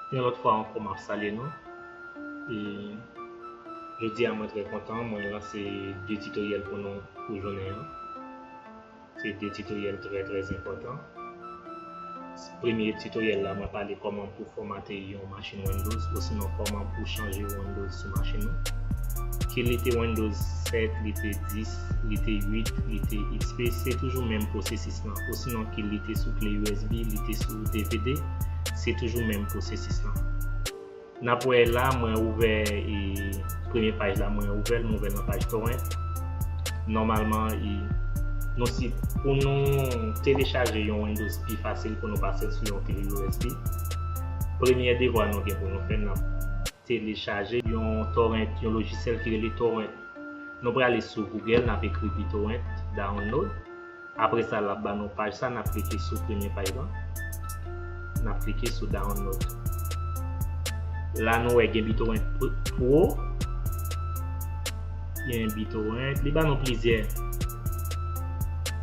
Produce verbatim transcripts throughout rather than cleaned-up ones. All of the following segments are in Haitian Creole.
Yon lòt fwa ankò, m ap salye nou. E jodi a, mwen trè kontan, mwen lanse de titoryèl pou nou pou jounen an. Se de titoryèl trè, trè enpòtan. Premye titoryèl la, mwen pale kòman pou fòmate yon machin Windows, osinon kòman pou chanje Windows sou machin ou. Ke li te Windows sèt, li te dis, li te uit, li te X P, se toujou menm pwosesis lan. Osinon ke li te sou kle U S B, li te sou D V D, se toujou menm pwosesis lan. N ap wè la, mwen ouvè, e, premye paj la, mwen ouvè l, mwen ouvè l nan paj torrent. Nòmalman, e, nou si, pou nou telechaje yon Windows pi fasil pou nou pase l sou yon kle U S B, premye devwa nou gen pou nou fè, n ap telechaje yon torrent, yon lojisyèl ki rele torrent. Nou prale sou Google, n ap ekri BitTorrent download. Apre sa, l ap ba nou paj sa, n ap klike sou premye paj lan. N ap klike sou download. La, nou wè gen BitTorrent Pro. Gen BitTorrent. Li ba nou plizyè.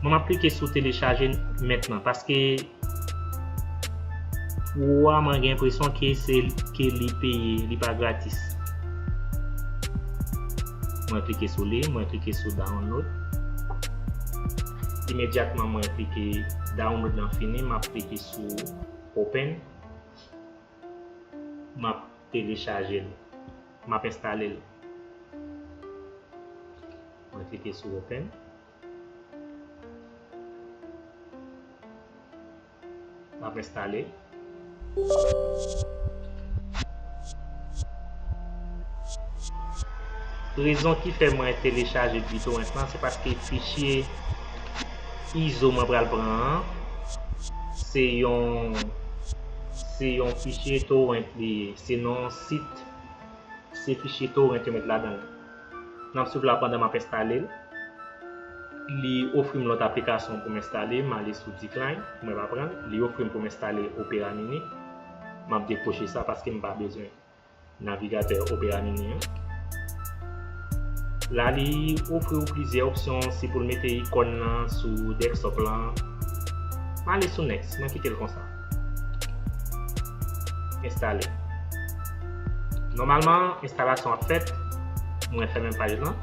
Mwen, m ap klike sou telechaje mentnan, paske Pro a, mwen gen enpresyon ke se, ke li peye, li pa gratis. Mwen klike sou li, mwen klike sou download. Imedyatman mwen klike download lan fini, m ap klike sou open. M ap telechaje l. M ap enstale l. Mwen klike sou open. M ap enstale. Rezon ki fè mwen telechaje BitTorrent lan, se paske fichye izo mwen pral pran an, se yon, se yon fichye torrent li ye, se nan sit, se fichye torrent yo met ladan l. N ap swiv la pandan m ap enstale l. Li ofri m lòt aplikasyon pou m enstale, m ale sou Decline, mwen pa pran l. Li ofri m pou m enstale Opera Mini. M ap dekwoche sa paske m pa bezwen navigatè Opera Mini an. La, li ofri w plizyè opsyon, si pou l mete ikòn nan sou desktop lan. M ale sou Next, mwen kite l konsa. Enstale. Nòmalman, enstalasyon ap fèt. Mwen fèmen paj lan.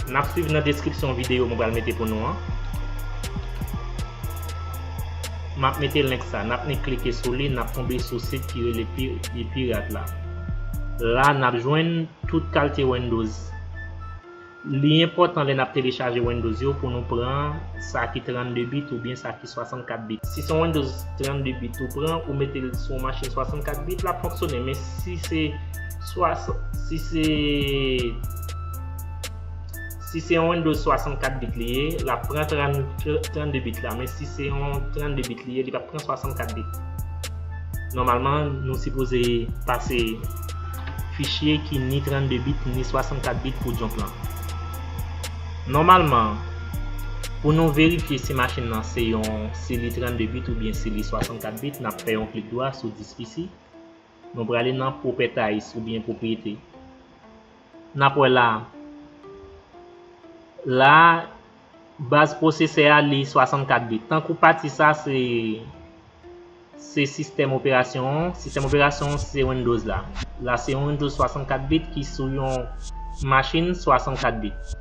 N ap swiv nan deskripsyon videyo mwen pral mete pou nou an. M ap mete link sa. N ap ni klike sou li, n ap tonbe sou sit ki rele Pi-, Pi Pirat la. La, n ap jwenn tout kalite Windows. Li enpòtan lè n ap telechaje Windows yo pou nou pran sa ki trannde bit oubyen sa ki swasannkat bit. Si se yon Windows trannde bit ou pran, ou mete l sou yon machin swasannkat bit, l ap fonksyone. Men si se swa-, si se, si se yon Windows swasannkat bit li ye, l ap pran trannde, trannde bit la. Men si se yon trannde bit li ye, li p ap pran swasannkat bit. Nòmalman, nou sipoze pase fichye ki ni trannde bit ni swasannkat bit pou jump lan. Nòmalman, pou nou verifye si machin nan se yon, si li trannde bit oubyen si li swasannkat bit, n ap fè yon klik dwa sou disk P C. Nou prale nan properties oubyen pwopriyete. N ap wè la. La, baz pwosesè a, li swasannkat bit. Tankou pati sa, se, se sistèm operasyon an. Sistèm operasyon an, se Windows la. La, se yon Windows swasannkat bit ki sou yon machin swasannkat bit.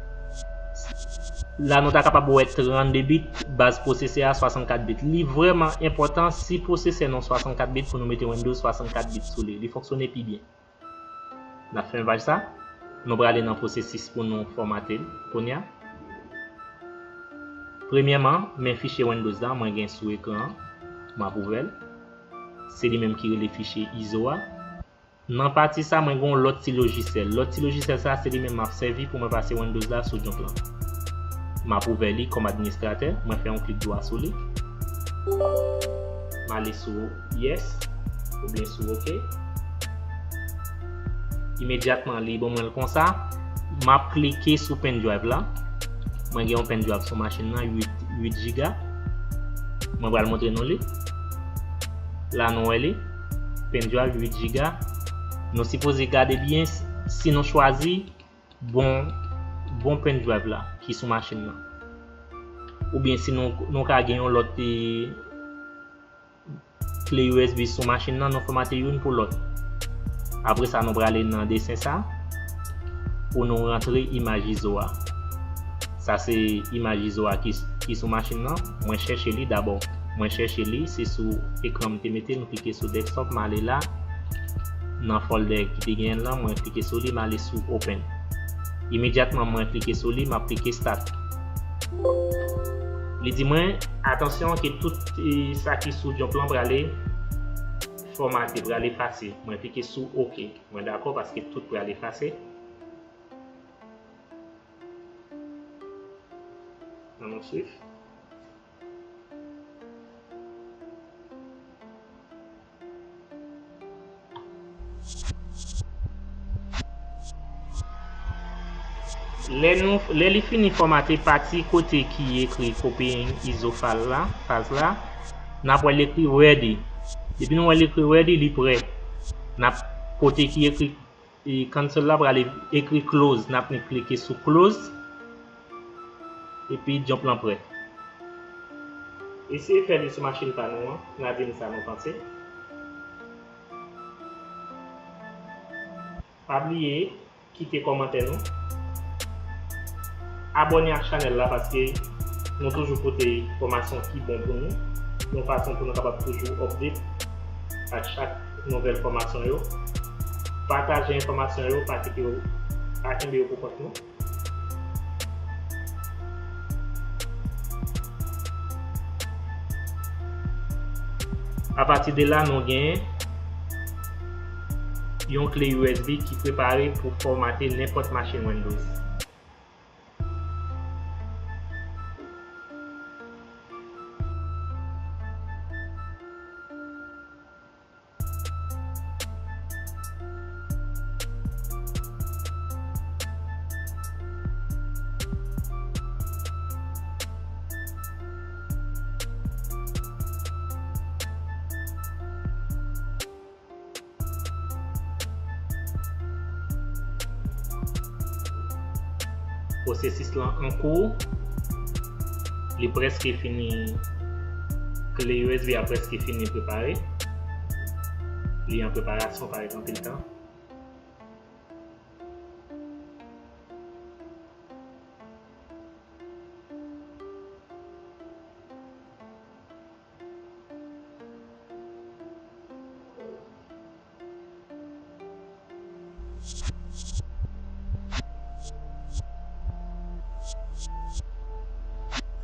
La, nou ta kapab wè trannde bit, baz pwosesè a swasannkat bit. Li vrèman enpòtan si pwosesè nou swasannkat bit pou nou mete Windows swasannkat bit sou li. Li fonksyone pi byen. N ap fèmen paj sa. Nou prale nan pwosesis pou nou fòmate l kounye a. Premyèman, men fichye Windows la mwen gen sou ekran an. M ap ouvè l. Se li menm ki rele fichye izo a. Nan pati sa, mwen gen yon lòt ti lojisyèl. Lòt ti lojisyèl sa, se li menm m ap sèvi pou mwen pase Windows la sou jump lan. M ap ouvè li kòm administratè. Mwen fè yon klik dwa sou li. M ale sou yes oubyen sou ok. Imedyatman, li ban mwen l konsa. M ap klike sou pen drive la. Mwen gen yon pen drive sou machin nan, uit, uit jiga. Mwen pral montre nou li. La, nou wè li. Pen drive uit jiga. Nou sipoze gade byen s-, si nou chwazi bon, bon pen drive la ki sou machin nan. Oubyen si nou, nou ka gen yon lòt, e, kle U S B sou machin nan, nou fòmate youn pou lòt. Apre sa, nou prale nan desen sa pou nou rantre imaj izo a. Sa se imaj izo a ki, ki sou machin nan. Mwen chèche li dabò. Mwen chèche li, se sou ekran m te mete l, m klike sou desktop, m ale la. Nan folder ki te genyen l lan, mwen klike sou li, m ale sou open. Imedyatman mwen klike sou li, m ap klike start. Li di mwen, atansyon ke tout, e, sa ki sou jump lan prale fòmate, prale efase. Mwen klike sou ok. Mwen dakò paske tout prale efase. Ann nou swiv. Lè nou, lè li fini fòmate pati kote ki ekri copying izo file la, faz la, n ap wè l ekri ready. Depi nou wè l ekri ready, li prè. N ap, kote ki ekri e cancel la prale ekri close, n ap vin klike sou close. Epi jump lan prè. Eseye fè li sou machin pa nou an, n a di m sa nou panse. Pa bliye kite kòmantè nou. Abòne ak chanèl la paske nou toujou pote enfòmasyon ki bon pou nou, yon fason pou nou kapab toujou update ak chak nouvèl fòmasyon yo. Pataje enfòmasyon yo, pa kite yo, pa kenbe yo pou kont nou. Apati de la, nou gen yon kle U S B ki prepare pou fòmate nenpòt machin Windows. Pwosesis lan an kou. Li prèske fini. Kle U S B a prèske fini prepare. Li an preparasyon, pa anpil tan.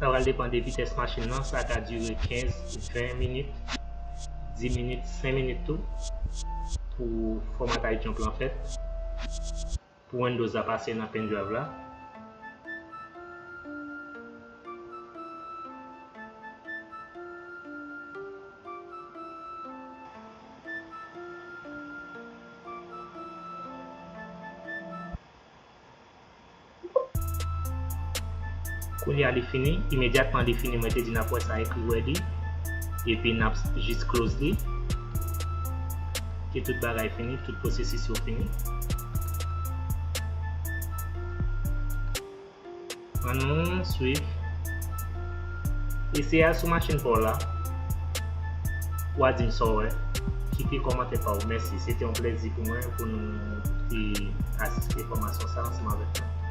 Sa pral depann de vitès machin nan, sa ka dire kenz, ven minit, dis minit, senk minit tou, pou fòmatay jump lan fèt. Pou Windows la pase nan pen drive la. Kounye a li fini, imedyatman li fini, mwen te di n ap wè sa ekri ready, epi n ap jis close li. Ke tout bagay fini, tout pwosesis yo fini. Ann nou swiv. Eseye al sou machin pa w la. W a di m sa w wè. Kite kòmantè pa w. Mèsi. Se te yon plèzi pou mwen pou nou te asiste fòmasyon sa ansanm avèk mwen.